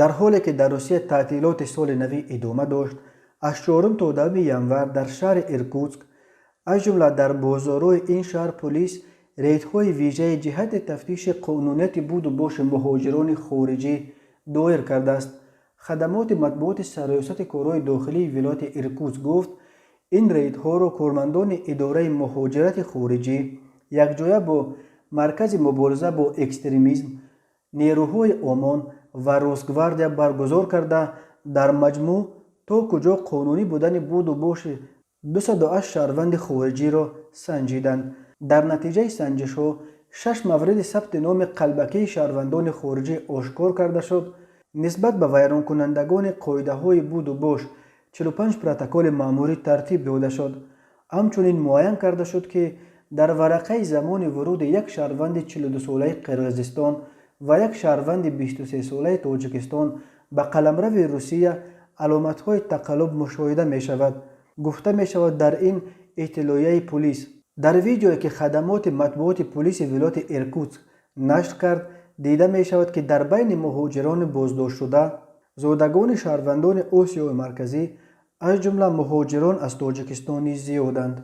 Дар ҳоле ки дар Русия таътилоти соли навӣ идома дошт, аз 4 то 10 январ дар шаҳри Иркутск, аз ҷумла дар бозорҳои ин шаҳр, полис рейдҳои вижаи ҷиҳати тафтиши қонунияти буду боши муҳоҷирони хориҷӣ доир кардааст. Хадамоти матбуоти Сарриёсати корҳои дохилии вилояти Иркутск гуфт, ин рейдҳоро кормандони идораи муҳоҷирати хориҷӣ якҷоя бо Маркази мубориза бо экстремизм, нерӯҳои ОМОН ва Росгвардия баргузор карда, дар маҷмӯъ то куҷо қонунӣ будани буду боши 208 шаҳрванди хориҷиро санҷиданд. Дар натиҷаи санҷишҳо шаш мавриди сабти номи қалбакии шаҳрвандони хориҷӣ ошкор карда шуд. Нисбат ба вайронкунандагони қоидаҳои буду бош 45 протоколи маъмурӣ тартиб дода шуд. Ҳамчунин муайян карда шуд, ки дар варақаи замони вуруди як шаҳрванди 42-солаи Қирғизистон ва як шаҳрванди 23-солаи Тоҷикистон ба қаламрави Русия аломатҳои тақаллуб мушоҳида мешавад, гуфта мешавад дар ин иттилоияи пулис. Дар видеое, ки хадамоти матбуоти пулиси вилояти Иркутск нашр кард, дида мешавад, ки дар байни муҳоҷирони боздоштшуда зодагони шаҳрвандони Осиёи Марказӣ, аз ҷумла муҳоҷирон аз Тоҷикистон низ зиёданд.